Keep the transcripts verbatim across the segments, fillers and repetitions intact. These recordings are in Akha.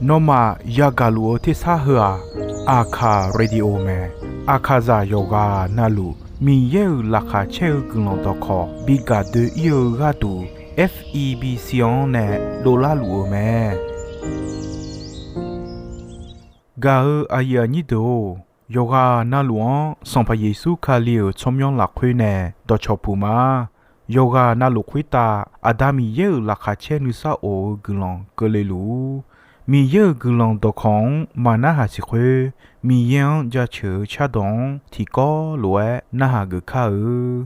Nawmaf yagaq luf-eu tersar heu-aq, Aqkaq Radio mae. Aqkaqzaq yawqghaq navluf Miqyaer-euq laqkhaq caer-eu guiqlanq dawqkawq bi gaq doe-ir-eu gharduq, F E B C-anr nae dovlar luf-eu mae. Gaq-eu aqyuif aqnyir deuq-or, yawqghaq navluf-anr Sanqpaq Yeqsur Kali-euq tsawrmyanr lafkhoer nae dawqcawq puq ma. Yawqghaq navluf khoertav Aqda Miqyaer-euq laqkhaq caer nuisar of-eu guiqlanq keuvle luf-ur. Miqyaer-euq guiqlanq dawqkawq-anr maqnarhaq siq khoer, Miqyaer-anr jaceuq-eu cardawq-anr tiqkawv lof-aer narhaq geuf kar-eu.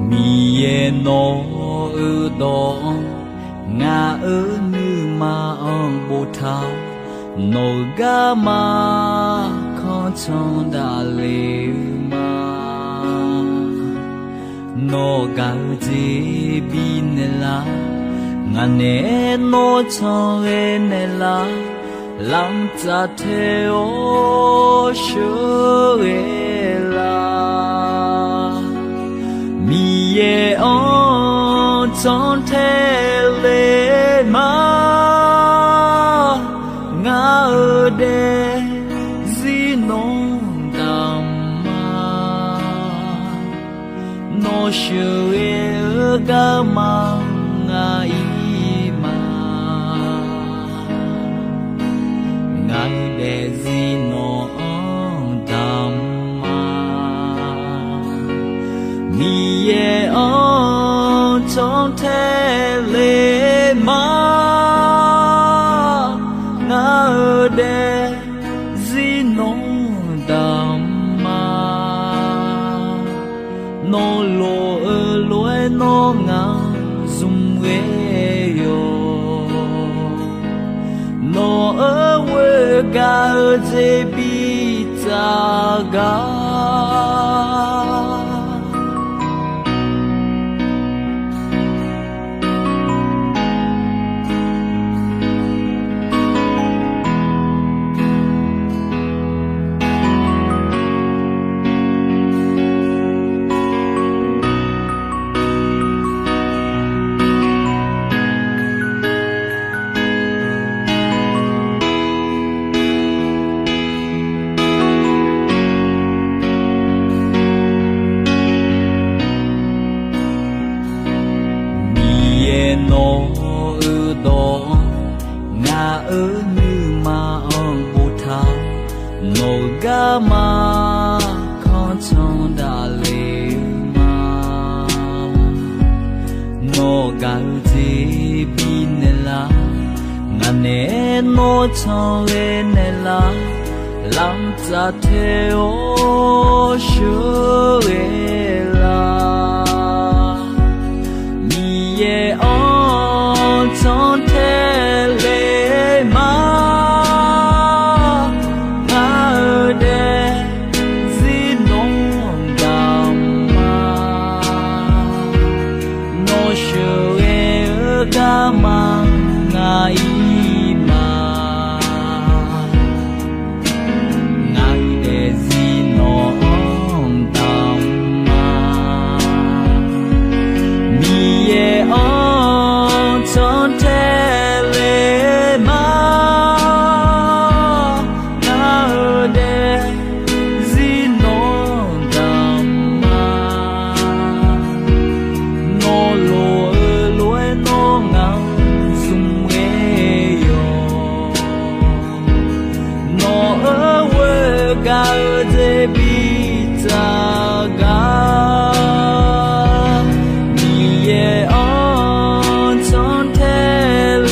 Miqyaer nawq-eu dawq-anr ngaq-euq nuima-anr boftaq-awr, nawq-eu garma kanr can daqle-eu ma. Nawq gaq-eu jeq bifnaeq lar, ngaq naeq-aer nawr can ghae naeq lar, lamq tsaf tae-awr sheuqghae lar. Miqyaer-anr can tae le ma, ngaq-euq daefzir nawr damq ma. Nawr sheuqghae-eu garma ngaq-ir ma. Ngaq-euq daefzir nawq-anr damq ma. Miqyaer-anr can tae le ma, ngaq-euq daefzir nawr damq ma. Nawr lof-eu lof-aer nawr ngaq zmq ghae yawq. Nawq-euq ghoer gaq-eu jeq bi tsaf gar. Miqyaer nawq-eu dawq-anr ngaq-euq nuima-anr boftaq, nawq-eu garma kanr can daqle-eu ma. Nawq gaq-eu jeq bifnaeq lar, ngaq naeq-aer nawr can ghae naeq lar, lamq tsaf tae-awr sheuqghae lar. Miqyaer-anr can tae le ma, ngaq-euq daefzir nawr damq ma. Nawr sheuqghae-eu garma ngaq-ir ma. Ngaq-euq daefzir nawq-anr damq ma. Miqyaer-anr can tae le ma, ngaq-euq daefzir nawr damq ma. Nawr lof-eu lof-aer nawr ngaq zmq ghae yawq. Nawq-euq ghoer gaq-eu jeq bi tsaf gar. Miqyaer-anr can tae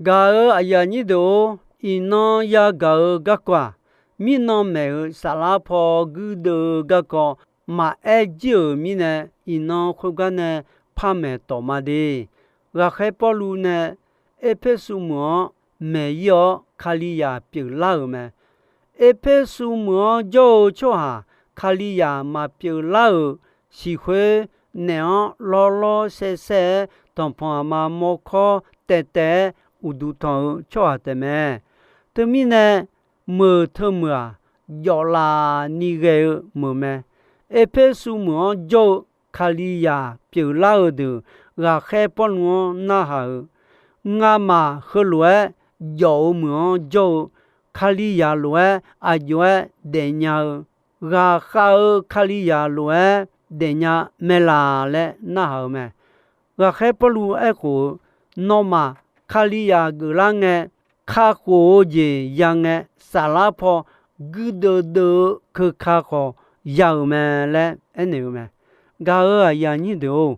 Gaq-euq aqyuif aqnyir deuq-or, iqnan yagaq-eu garkawv-aq, mirnan maeq-euq saflar paw guirdeuv-eu garkawv maqaer jir-euq mirnae, iqnan khoergar nae par maeq tawq ma de. Ghaqkhaer Pawrluv nae Erpersu meuq-anr maeq ir-awr, Kalizaq pyeuflar-euq mae. Erpersu meuq-anr jawr-eu tsawrhaq Kalizaq maqpyeuflar-euq siqkhoer, naef-anr lawrlawr saersaer-aer tanqpanq aqma mawrkawr taevtaev-aer uqduq tanq-eu tsawrhaq taef mae. Teumirnae, meuq teumeuq-aq, jawflaf ni ghae-eu meuq mae. Erpersu meuq-anr jawr-eu Kalizaq pyeuflar-eu deuq, ghaqkhaer Pawrluv-anr narhaq-euq, ngamaf heulof-aer jawf-eu meuq-anr jawr-eu Kalizaq lof-aer aqjox-aer daefnya-eu, ghaqkhav-eu Kalizaq lof-aer daefnya mae laq laer narhaq-eu mae. Ghaqkhaer Pawrluv aerkhof-eu, nawmaf Kalizaq geuflar ngae, kakhof-eu jeq ya ngae, saflar paw guirdeuv deuv-eu keuka khawf ya-euq mae laer aernaeq-eu mae. Gaq-euq aqyuif aqnyir deuq-or,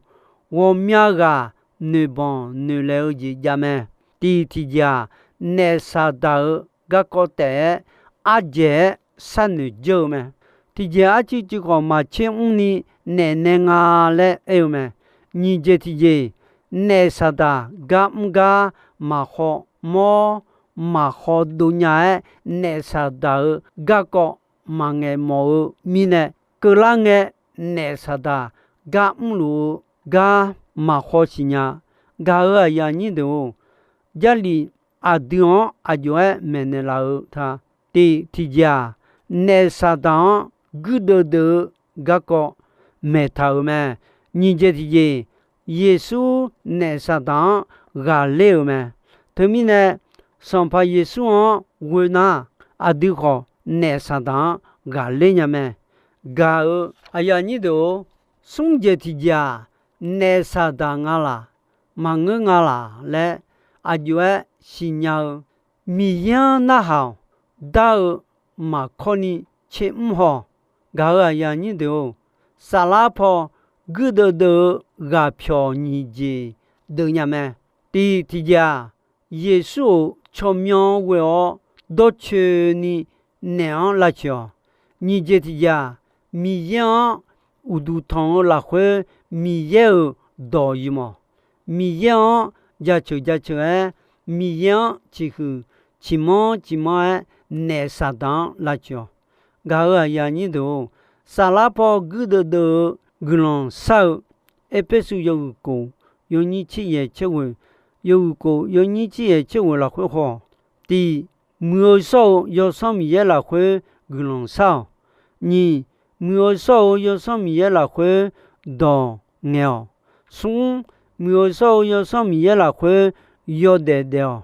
ghawqmya ghaq noeqbanq noeqlaeq-eu jeq jav mae. Tiq tiqjeq-aq, naef Saqdaq-euq garkawv taef-aer ardzaeq-aer sharnoeq dzeur-eu mae. Tiqjeq arcuiv cuiv khawf maqtser mrni naef nae nga laer aer-eu mae. Nyiq jeq tiqjeq, naef Saqdaq gar mr gar maqkhaw mawr maqkhaw dov nya-aer, naef Saqdaq-euq garkawv maqngaeq mawf-eu mirnae, keuvlar ngae naef Saqdaq gar mrluf-eu gar maqkhaw siqnya. Gaq-euq aqyuif aqnyir deuq-or, Jarlif aqdui-anr aqjox-aer maeqnaeq laf-eu ta. Tiq tiqjeq-aq, naef Saqdaq-anr guirdeuv deuv-eu garkawv maeqtaq-euq mae. Nyiq jeq tiqjeq, Yeqsur naef Saqdaq-anr ghaqler-euq mae. Teumirnae, Sanqpaq Yeqsur-anr ghoe nar, aqdui khawf naef Saqdaq-anr ghaqler nya mae. Gaq-euq aqyuif aqnyir deuq-or, smr jeq tiqjeq-aq, naef Saqdaq nga laq, maqngeur nga laq laer aqjox-aer siqnya-eu, Miqyaer-anr narhaq-awq dar-eu maqkawr ni tser mr haw. Gaq-euq aqyuif aqnyir deuq-or, saflar paw guirdeuv deuv-eu ghaqpyawq nyiq jeq deuv nya mae. Tiq tiqjeq-aq, Yeqsur-euq tsawrmyanr ghoe-awr dawrcoeni naef-anr lavcoeq-awq. Nyiq jeq tiqjeq-aq, Miqyaer-anr uqduq tanq-eu lafkhoer Miqyaer-euq dawq ymq-awq. Miqyaer-anr jaceuq jaceuq-aer, Miqyaer-anr ciqhuiq ciqmanr ciqmanr-aer, naef Saqdaq-anr lavcoeq-awq. Gaq-euq aqyuif aqnyir deuq-or, saflar paw guirdeuv deuv-eu guiqlanq shar-eu, Erpersu yawhuiq kof yawnyir tser yaeq tser ghoeq, yawhuiq kof yawnyir tser yaeq tser ghoeq lafkhoer haw-awq. Tiq, muiq-eu shawr-eu Yawsanr Miqyaer lafkhoer guiqlanq shar-awq. Nyiq, muiq-eu shawr-eu Yawsanr Miqyaer lafkhoer dawq ngaeq-awq. Smr, muiq-eu shawr-eu Yawsanr Miqyaer lafkhoer yawdaef daef-awq.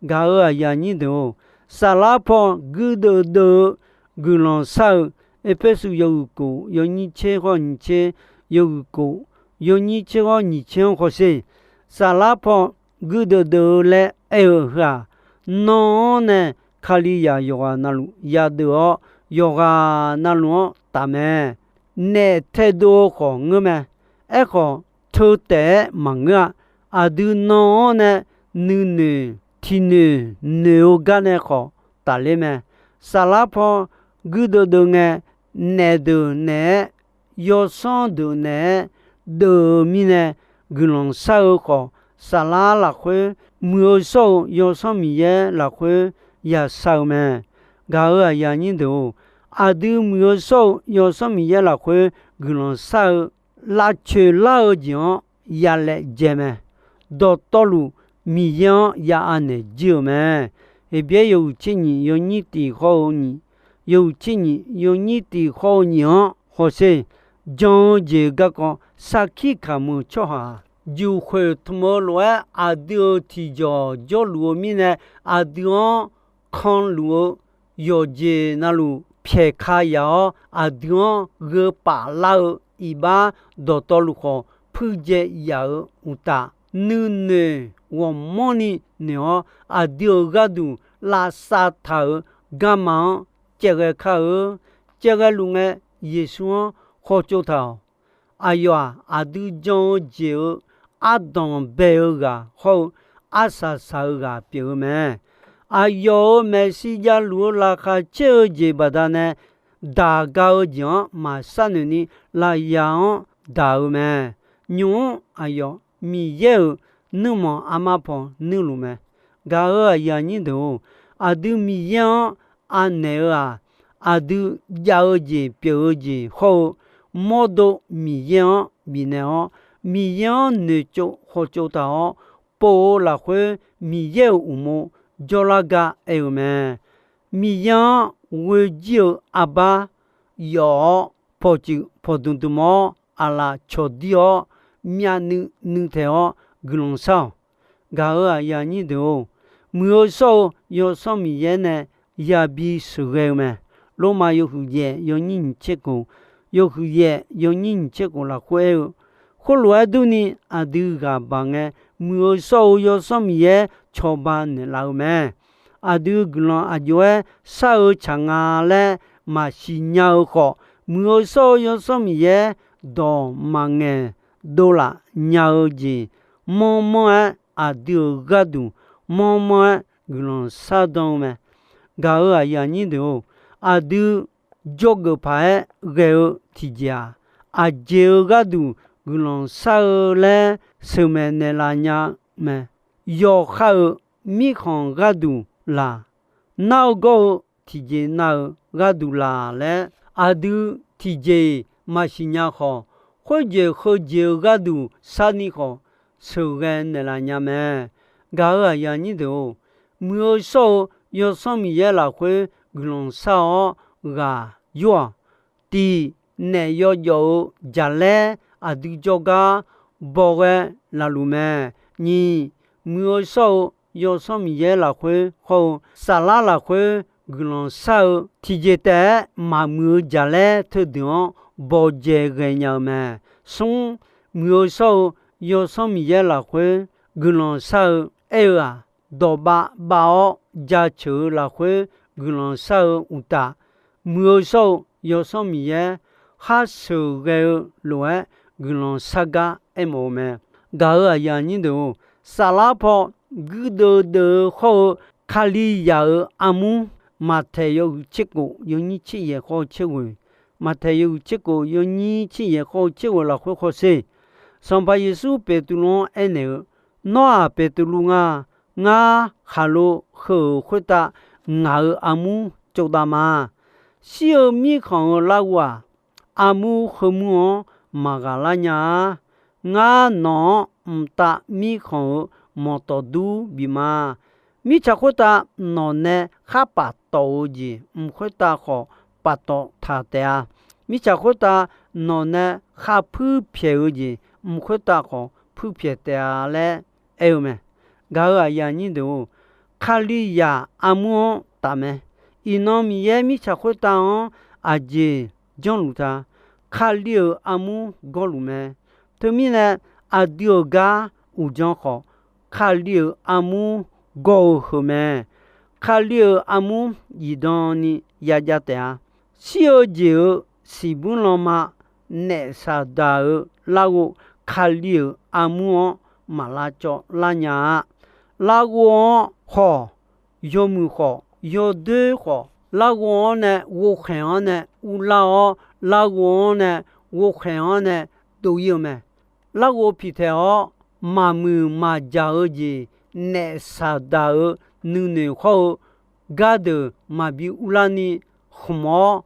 Gaq-euq aqyuif aqnyir deuq-or, saflar paw guirdeuv deuv-eu guiqlanq shar-eu, Erpersu yawhuiq kof yawnyir tser hawr nyiq tser, yawhuiq kof yawnyir tser hawr nyiq tser-anr hawsher. Saflar paw guirdeuv deuv-eu laer aer-eu heu-aq, nan-anr nae Kalizaq yawqghaq navluf yadeuv-awr, yawqghaq navluf-anr taf mae. Naef taedov-eu khawf ngeur mae. Aerkhawf, teu taef-aer maqngeur-a. Aqdui nan-anr nae nuinoeq tiqnoeq noeq-eu gar nae khawf tafler mae. Saflar paw guirdeuv deuv ngae, naef deuq naeq-aer, yawsanr deuq naeq-aer deuv-eu mirnae, guiqlanq shar-eu khawf, saflar lafkhoer, muiq-eu shawr-eu Yawsanr Miqyaer lafkhoer yashar-eu mae. Gaq-euq aqyuif aqnyir deuq-or, aqdui muiq-eu shawr-eu Yawsanr Miqyaer lafkhoer guiqlanq shar-eu lavcoeq lar-eu jeq-anr yalaejae mae. Dawqtawvluf Miqyaer-anr ya anaeq jir-euq mae. Heqbyaer yawhuiq tser nyiq yawnyir tiq hawr-eu nyiq, yawhuiq tser nyiq yawnyir tiq hawr-eu nyiq-anr hawsher. Jan-eu jeq garkawv sarkir kamq-eu tsawrhaq-aq, juqkhoeq tmq-eu lof-aer aqdui-euq tiqjawq jawrluf-eu mirnae, aqdui-anr kanluf-eu yawqjeq navluf pyaeq ka yaf-awr, aqdui-anr gheu paf lar-eu iqbax dawqtawvluf khawf puirjae yaf-euq uqtaf, nuinoeq ghawqmanrni noeq-awr, aqdui-euq gharduq lavsav taq-euq garma-anr caevghae kar-eu. Caevghae luf ngae, Yeqsur-anr hawtsov taq-awq. Aqyawf-aq, aqdui jan-eu jeq-euq ardanq bae-eu ghaq hawr-eu, arsaq saq-eu ghaq pyeuf-eu mae. Aqyawf-euq maeqshi javluf-eu laqkhaq caer-eu jeq baqdanae, daq ga-eu jeq-anr maqsar noeq ni lafyaq-anr daq-eu mae. Nymq-mr aqyawf Miqyaer-euq nuirmanq armar paw nuirluf mae. Gaq-euq aqyuif aqnyir deuq-or, aqdui Miqyaer-anr anaeq-eu-aq, aqdui jav-eu jeq pyeuf-eu jeq hawr-eu, mawrdo Miqyaer-anr bifnaeq-awr, Miqyaer-anr noeqtsov khawtsov taq-awr, pov-eu lafkhoer Miqyaer-euq uqmov jawrlar gar aer-eu mae. Miqyaer-anr ghoe jir-eu arbar yawf-awr, pawqtsuif pawqdmq dmq-awr, aqlaf cawqdir-awr, myavnuiv nuitaeq-awr guiqlanq shar-awq. Gaq-euq aqyuif aqnyir deuq-or, muiq-eu shawr-eu Yawsanr Miqyaer nae yabi sheuqghae-eu mae. Lormav yawhuiq yaef yawnyir nyiq tser khof, yawhuiq yaef yawnyir nyiq tser khof lafkhoer aer-eu, khoerlof-aer durni aqdui ghaq baq ngae, muiq-eu shawr-eu Yawsanr Miqyaer cawba naeqlaf-eu mae. Aqdui guiqlanq aqjox-aer shar-eu tsaq nga laer maqsiq nya-eu khawf, muiq-eu shawr-eu Yawsanr Miqyaer dawq maqngaeq dovlaf nya-eu jeq manrmanr-aer, aqdui-euq gharduq manrmanr-aer guiqlanq shardan-eu mae. Gaq-euq aqyuif aqnyir deuq-or, aqdui jawrgeuf paq-aer ghae-eu tiqjeq-aq, aqjeq-euq gharduq guiqlanq shar-eu laer sheuqmaeq naeqlaf nya-eu mae. Yawqha-euq mirkhanq gharduq laq, nar-eu gawr-eu tiqjeq nav-euq gharduq laq laer, aqdui tiqjeq-iq maqsiq nya khawf, khoerjeq heujeq-eu gharduq sharni khawf, sheuqghae naeqlaf nya mae. Gaq-euq aqyuif aqnyir deuq-or, muiq-eu shawr-eu Yawsanr Miqyaer lafkhoer guiqlanq shar-awr ghaq yor-awq. Tiq, naef yawjawf-eu jaqlaer aqdui jawrgar bawghae laf luf mae. Nyiq, muiq-eu shawr-eu Yawsanr Miqyaer lafkhoer hawr-eu saflar lafkhoer guiqlanq shar-eu tiqjeq taef-aer maqmuiq-eu jaqlaer teudeuq-anr bawdzae ghaenya-eu mae. Smr, muiq-eu shawr-eu Yawsanr Miqyaer lafkhoer guiqlanq shar-eu aer-eu-aq, dawqbav bav-awr jaceuq-eu lafkhoer guiqlanq shar-eu uqtaf, muiq-eu shawr-eu Yawsanr Miqyaer khar sheuqghae-eu lof-aer guiqlanq shar gar aermawf-eu mae. Gaq-euq aqyuif aqnyir deuq-or, saflar paw guirdeuv deuv-eu hawr-eu Kalizaq-euq armur, Maqtaeq yawhuiq tser khof yawnyir tser yaeq hawr-eu tser ghoeq, Maqtaeq yawhuiq tser khof yawnyir tser yaeq hawr-eu tser ghoeq lafkhoer hawsher. Sanqpaq Yeqsur Beqtuvluv-anr aernaeq-eu, Nawr-aq Beqtuvluv nga. Ngar khaqlo heu-euq khoertav ngaq-euq armur tsovdav ma. Shir-eu mirkhanq-euq larghov-aq, armur heumur-anr maqghaq lar nya-a. Ngar nawq-anr mqtav mirkhanq-euq manqtawf dur bif ma. Mirtsaq khoertav nawq nae khar paftawf-eu jeq, mq khoertav khawf paftawf taq taef-a. Mirtsaq khoertav nawq nae khar puirpyaeq-eu jeq, mq khoertav khawf puirpyaeq taef-a laer aer-eu mae. Gaq-euq aqyuif aqnyir deuq-or, Kalizaq armur-anr taf mae. Iqnan Miqyaer mirtsaq khoertav-anr aqjeq janrluf ta. Kali-euq armur gawrluf mae. Teumirnae, aqdui-euq gar uqdzan khawf, Kali-euq armur gawr-eu heu mae. Kali-euq armur zifdan ni yajav taef-a. Shir-eu jeq-euq siqbymr lanma, naef Saqdaq-euq larghov, Kali-euq armur-anr maq lavcawv lar nya-a. Larghov-anr khawf, yawmuiq khawf, yawdoer khawf, larghov-anr nae ghovkhaeq-anr nae urlar-awr, larghov-anr nae ghovkhaeq-anr nae dov-ir-eu mae. Larghov piqtaeq-awr, maqmuiq maqjaq-eu jeq, naef Saqdaq-euq nuinoeq hawr-eu gardeuq maqbi urlarni khmq-awr,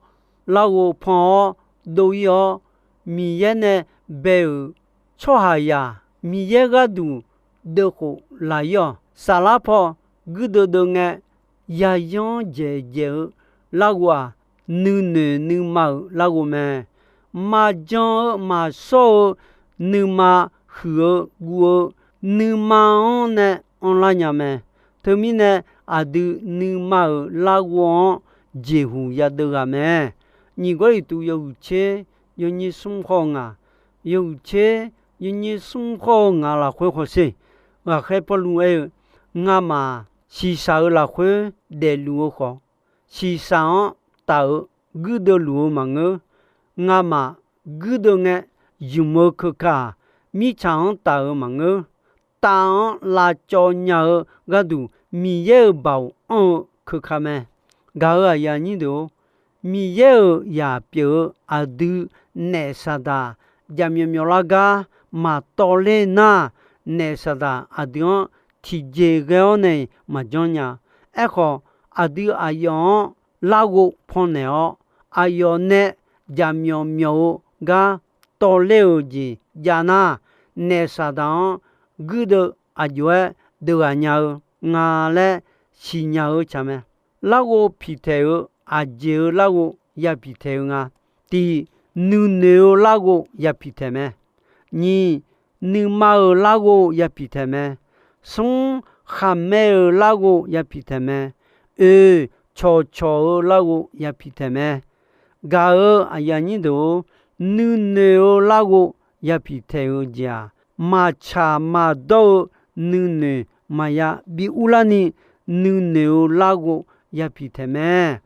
larghov pan-awr dov-ir-awr, Miqyaer nae bae-euq tsawrhaqzaq Miqyaer gharduq deuvkhof laq-ir-awq. Saflar paw guirdeuv deuv ngae, yayanr dzaeqdzaeq-eu larghov-aq, nuinoeq nuima-euq larghov mae. Maqjan-eu maqshawr-eu, nuima huiq-eu guv-eu, nuima-anr nae anrlar nya mae. Teumirnae, aqdui nuima-euq larghov-anr jeqhuq yadeuv ghaq mae. Nyiq Gawrliqtu yawhuiq tser yawnyir smr hawr-eu ngaq, yawhuiq tser yawnyir smr hawr-eu ngaq lafkhoer hawsher. Ghaqkhaer Pawrluv aer-eu, Ngamaf shiqshaq-euq lafkhoer daefluf-eu khawf, shiqshaq-anr taf-euq guirdeuv luf-eu maqngeur. Ngamaf guirdeuv ngae, zmq-eu keuka-aq, mirtsaq-anr taf-euq maqngeur. tav-anr lavcawv nya-eu gharduq, Miqyaer-euq baoq anr-eu keuka mae. Gaq-euq aqyuif aqnyir deuq-or, Miqyaer-euq zaq pyeuf-eu aqdui naef Saqdaq jaqmyawf myawf lar gar maqtawv ler nar, naef Saqdaq aqdui-anr tiqjeq ghae-awr nae-iq maqjanr nya. Aerkhawf, aqdui aqyawf-anr larghov pannaeq-awr, aqyawf nae jaqmyawf myawf-eu gar tawv ler-euq jeq jav nar, naef Saqdaq-anr guirdeuv aqjox-aer deuvghaq nya-eu nga laer siqnya-eu tsaq mae. Larghov piqtaeq-eu aqjeq-eu larghov ya piqtaeq-eu nga. Tiq, nuinoeq-eu larghov ya piqtaeq mae. Nyiq, nuima-euq larghov ya piqtaeq mae. Smr, khaqmae-euq larghov ya piqtaeq mae. Oe, cawqcawq-eu larghov ya piqtaeq mae. Gaq-euq aqyuif aqnyir deuq-or, nuinoeq-eu larghov ya piqtaeq-eu jeq-aq, maqtsaq maqdawr-eu nuinoeq maqya bi urlarni, nuinoeq-eu larghov ya piqtaeq mae.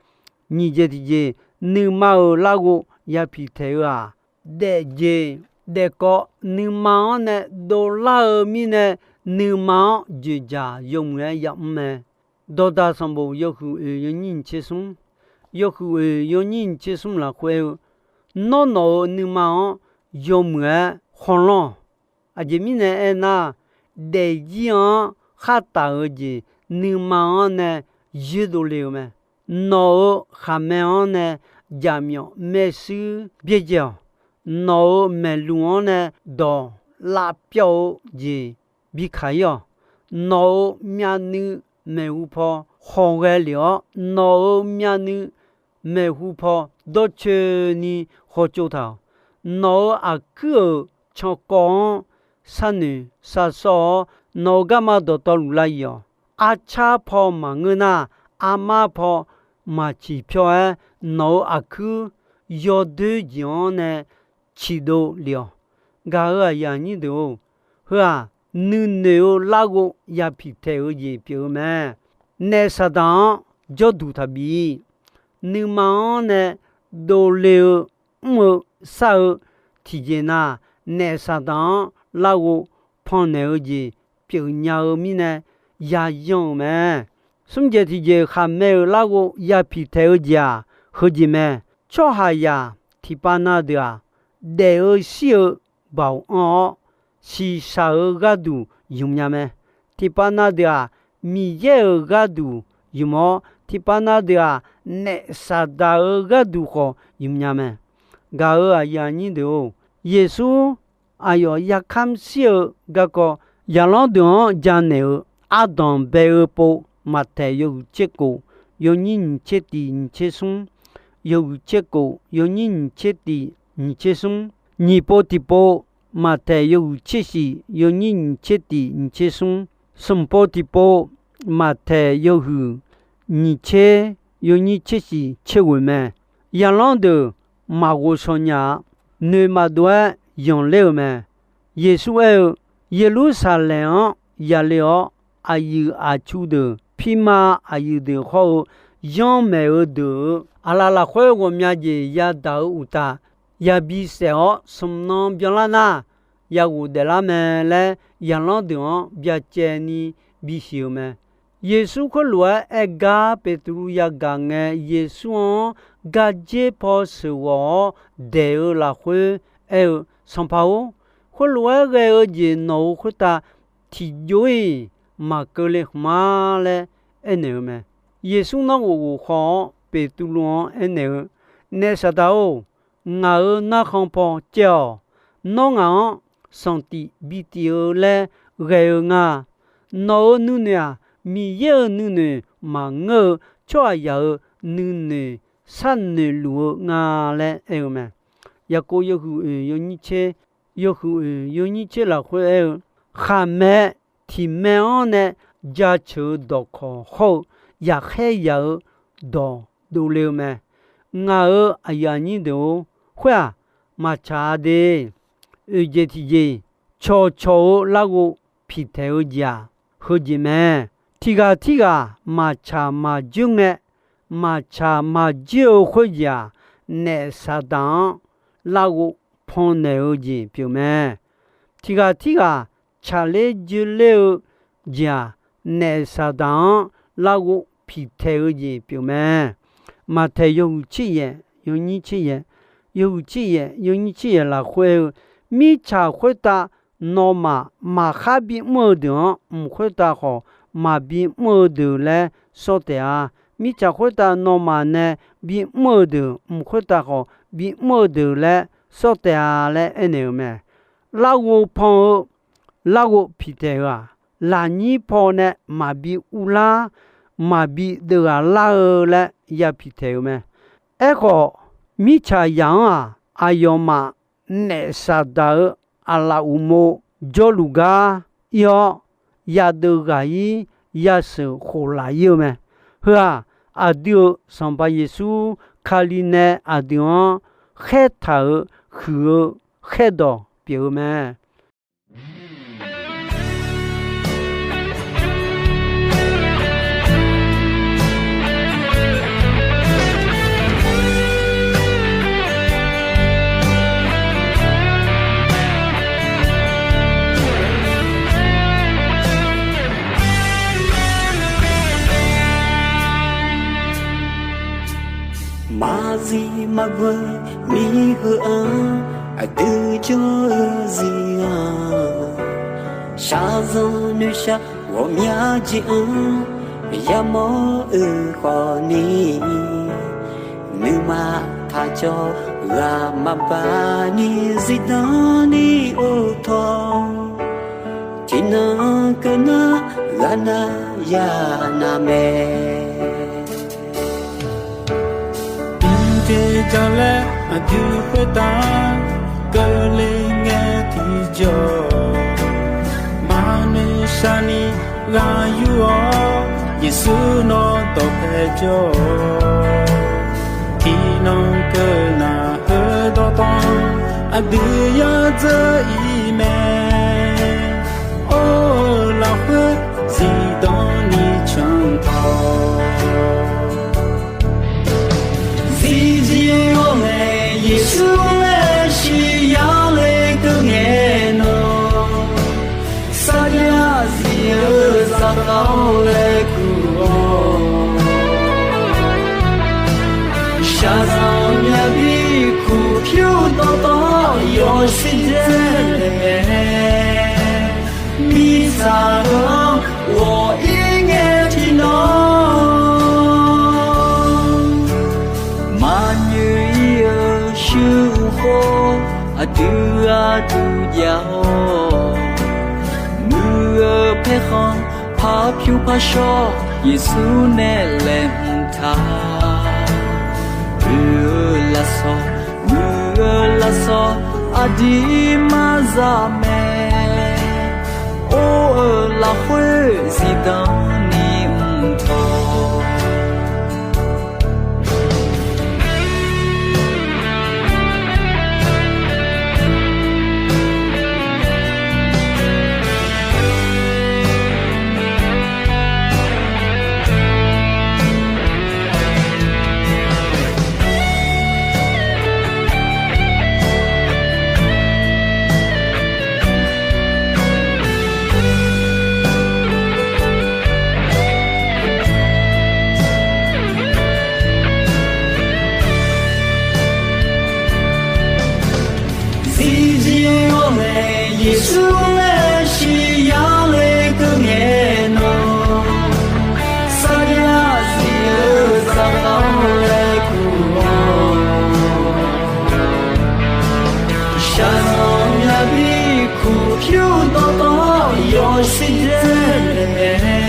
Nyiq jeq tiqjeq, nuima-euq larghov ya piqtaeq-eu-aq, daefjeq daefkawv nuima-anr nae dovlar-eu mirnae, nuima-anr joeqdzaq yawmuiq-aer yamr mae. Dawqdaq sanqbof yawhuiq oeq yawnyir nyiq tser smr, yawhuiq oeq yawnyir nyiq tser smr lafkhoer aer-eu, Nawr nawq-euq nuima-anr yawmuiq-aer khawlanr-awq. Aqjeq mirnae aernar, daefzir-anr khar taf-eu jeq nuima-anr nae yoerdov le-eu mae. Nawq-euq khaqmae-anr nae jaqmyawf maershuir byaerdzae-awq. Nawq-euq maeqluq-anr nae dawq lavpyawv-eu jeq bi kaq-ir-awq. Nawq-euq myavnuiv maeqhu paw khawqghae lef-awr, nawq-euq myavnuiv maeqhu paw dawrcoeni hawtsov taq-awq. Nawq-euq aqkuir-euq cankawv-anr sharnoeq sharsawr-awr, nawq-euq garma dawqtawvluf lav-iq-awq. Arcar paw maqngeur nar, armar paw maqciq pyawr-aer, nawq-euq aqkuir yawdoer jeq-anr nae ciqdov lef-awq. Gaq-euq aqyuif aqnyir deuq-or, heu-aq, nuinoeq-eu larghov ya piqtaeq-eu jeq pyeuf-eu mae. Naef Saqdaq-anr jawrduq taqbi. Nuima-anr nae dovle-eu mr-eu sar-eu tiqjeq na, naef Saqdaq-anr larghov pannaeq-eu jeq pyeufnya-eu mirnae yayan-euq mae. Smr jeq tiqjeq, khaqmae-euq larghov ya piqtaeq-eu jeq-aq, heujeq mae. Tsawrhaqzaq tiqpav na deuq-aq, daef-eu shir-eu baoq anr-awr, shiqshaq-eu gharduq ymq nya mae. Tiqpav na deuq-aq, Miqyaer-euq gharduq ymq-awr, tiqpav na deuq-aq, naef Saqdaq-euq gharduq khawf ymq nya mae. Gaq-euq aqyuif aqnyir deuq-or, Yeqsur aqyawf yarkamr shir-eu garkawv, zaqlanr deuq-anr janaeq-eu ardanq bae-eu pov, Maqtaeq yawhuiq tser kof, yawnyir nyiq tser tiq nyiq tser smr, yawhuiq tser kof, yawnyir nyiq tser tiq nyiq tser smr, nyiq pov tiqpov, Maqtaeq yawhuiq tser shif, yawnyir nyiq tser tiq nyiq tser smr, smq pov tiqpov, Maqtaeq yawhuiq nyiq tser, yawnyir tser shif tser ghoeq mae. Zaqlanr deuq maqghof shawq nya-a. Noeq maqdov-aer yanqler-euq mae. Yeqsur aer-eu, Yeqlursaqlaeq-anr yale-awr, aqyuif aqtsu deuq, pirma aqyuif deuq hawr-eu, yanrmaeq-eu deuq-euq aqlaf lafkhoer ghawqmya jeq yadaq-eu uqtaf, yabi saef-awr smq nan byanlar nar, yaghof daeflar mae laer, zaqlanr deuq-anr byacaevni bisiq-eu mae. Yeqsur khoerlof-aer aer gar Beqtuvluv yagaq ngae, Yeqsur-anr gardzer paw sheuqghawq-awr daeq-eu lafkhoer aer-eu, Sanqpaq-or, khoerlof-aer ghae-eu jeq nawq-euq khoertav tiqjov-iq maqkeuvle khmq-a laer aernaeq-eu mae. Yeqsur nanrghof ghof khaw-awr, Beqtuvluv-anr aernaeq-eu, Naef Saqdaq-or, ngaq-euq narkhan paw caev-awq. Nawr ngaq-anr sanqtif bitif-eu laer ghae-eu nga. Nawq-euq nuinoeq-aq, Miqyaer-euq nuinoeq maqngeur-eu, tsawrhaqzaq-euq nuinoeq sharnoeq luf-eu nga laer aer-eu mae. Yaqkov yawhuiq oeq yawnyir tser, yawhuiq oeq yawnyir tser lafkhoer aer-eu, khaqmae tiqmae-anr nae jaceuq-eu dawqkawq hawr-eu, yaqkhaer yaq-eu dawq dovle-eu mae. Ngaq-euq aqyuif aqnyir deuq-or, khoer-aq, maqtsaq-a de. Oeq jeq tiqjeq, cawqcawq-eu larghov piqtaeq-eu jeq-aq, heujeq mae. Tiq ghaq tirghaq maqtsaq maqjoer ngae, maqtsaq maqjoer-eu khoerjeq-aq, naef Saqdaq-anr larghov pannaeq-eu jeq pyeuf mae. Tiq ghaq tirghaq tsaqler joerler-eu jeq-aq, naef Saqdaq-anr larghov piqtaeq-eu jeq pyeuf mae. Maqtaeq yawhuiq tser yaef, yawnyir tser yaef, yawhuiq tser yaef, yawnyir tser yaef lafkhoer-eu, mirtsaq khoertav nawmaf maqkhar bimr-eu deuq-anr, mq khoertav khawf maqbimr-eu deuq laer sawr taef-a. Mirtsaq khoertav nawmaf nae bimr-eu deuq, mq khoertav khawf bimr-eu deuq laer sawr taef-a laer aernaeq-eu mae. Larghov pan-eu larghov piqtaeq-eu-aq, lafnyir paw nae maqbi uvlar, maqbi deuvghaq lar-eu laer ya piqtaeq-eu mae. Aerkhawf, mirtsaqzaq-anr-aq, aqyawfmaf naef Saqdaq-euq aqlaf uqmov jawrluf gar ir-awr, yadeuv ghaq-ir, yasheuq khof laf-ir-eu mae. Heu-aq, aqdui-euq Sanqpaq Yeqsur Kali nae aqdui-anr khaertaq-euq huiq-eu khaerdawq pyeuf-eu mae. Maqzif maqbeuq mir heu-anr, aqdui jawr-eu zir-anr, shaqzanq noeqshaq ghawqmya jeq-anr, yamawr-eu khawfni, nuima taqcawv ghaq maqbaq ni zifdan ni or tawr, tiqnan keuv nar ghaq nar ya nar mae. Tiqjeq jalaer aqdui khoertav keuvle ngae tiqjawr, maqnoeq shaqni ghaq yur-awr, Yeqsur nawr dawqpae jawr-awq. Tiqnan keuv nar heudawq tawv-anr, aqdui yadzeur ir mae. Or-eu lafkhoer zifdan ni cantawq, zifjir-awr nae Yeqsur laer shiq yale keuv ngae nawr, sarjax zif-eu zaqkhav-awr laer kur-awr, shaqzanq myav bi kur pyur dawqtawv yawshuif dzae naeq mae. Mirtsaq heu-anr ghawq-ir ngae tiqnan, maqnyoeq-ir-eu shuir khoer aqdui gharduq jav-awr, muiq-eu paerkhanq par pyur par shawr Yeqsur nae laeqhmq taq, oe-eu lafsawq muiq-eu lafsawq aqdir maqza mae. Or-eu lafkhoer zifdan ni mqtawq, zifjir-awr nae Yeqsur laer shiq yale keuv ngae nawr, sarjax zif-eu zaqkhav-awr laer kur-awr, shaqzanq myav bi kur pyur dawqtawv yawshuif dzae naeq mae.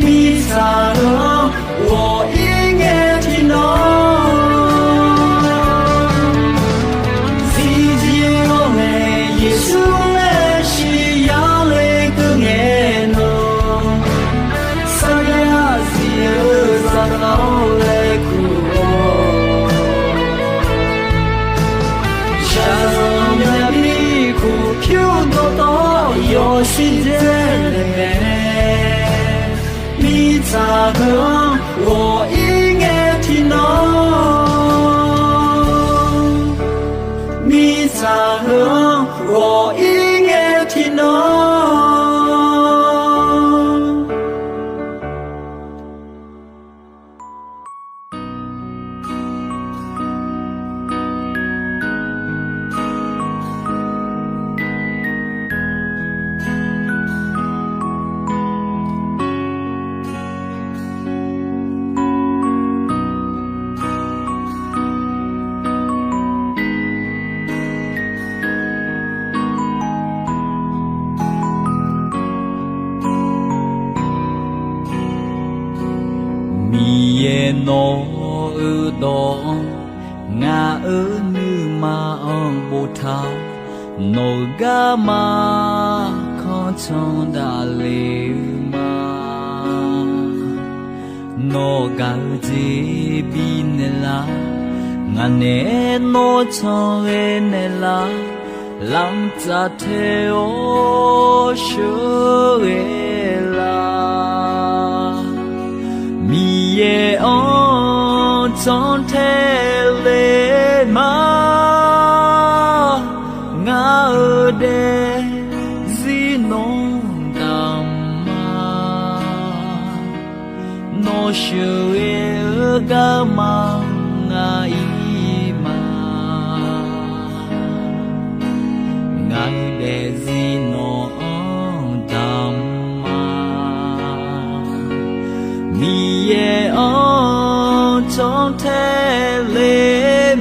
Mirtsaq heu-anr ghawq-ir ngae tiqnan, zifjir-awr nae Yeqsur laer shiq yale keuv ngae nawr, sarjax zif-eu zaqkhav-awr laer kur-awr, shaqzanq myav bi kur pyur dawqtawv yawshuif dzae naeq mae. Mirtsaq heu-anr ghawq-ir ngae tiqnan, mirtsaq heu-anr ghawq-ir ngae tiq Miqyaer, nawq-euq dawq-anr ngaq-euq nuima-anr boftaq, nawq-euq garma kanr can daqle-eu ma. Nawr gaq-eu jeq bifnaeq lar, ngaq naeq-aer nawr can ghae naeq lar, lamq tsaf tae-awr sheuqghae lar. Miqyaer-anr can tae le ma, ngaq-euq daefzir nawr damq ma. Nawr sheuqghae-eu garma ngaq-ir ma. Ngaq-euq daefzir nawq-anr damq ma. Miqyaer-anr can tae le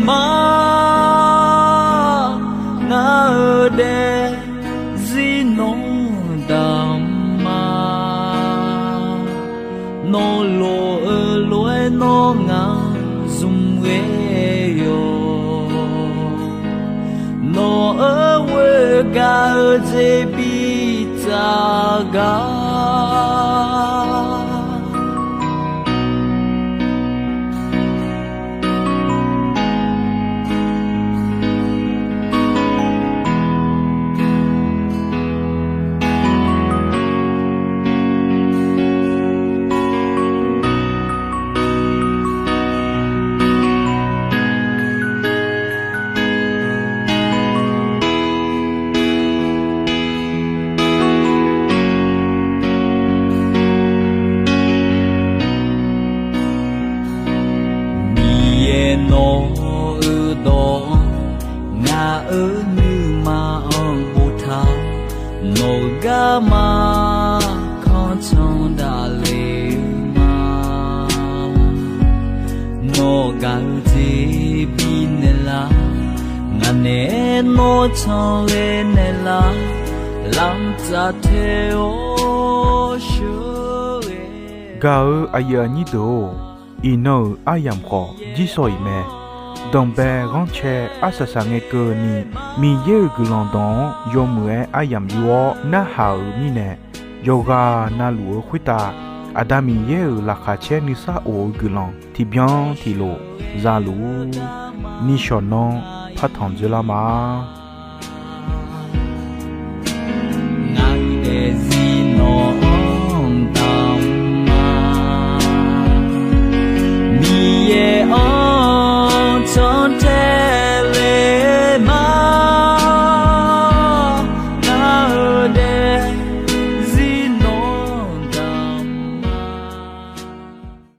ma, ngaq-euq daefzir nawr damq ma. Nawr lof-eu lof-aer nawr ngaq zmq ghae yawq. Nawq-euq ghoer gaq-eu jeq bitsaf gar. Miqyaer, nawq-euq dawq-anr ngaq-euq nuima-anr boftaq, nawq-euq garma kanr can daqle-eu ma. Nawr gaq-eu jeq bifnaeq lar, ngaq naeq-aer nawr can ghae naeq lar, lamq tsaf tae-awr sheuqghae. Gaq-eu aqyuif aqnyir deuq-or, iqnan-euq aryamq khawf jirsawq iq mae. Danqbae ghanrcae arsaq saqngae keuvni, Miqyaer-euq guiqlanq dawq-anr yawmuiq-aer aryamq yur-awr narhaq-euq mirnae, yawqghaq navluf-eu khoertav Aqda Miqyaer-euq laqkhaq caer nuisar of-eu guiqlanq tiqbyan tiqlof za luf-ur. Nishawq nanr partanq dzoerlar ma.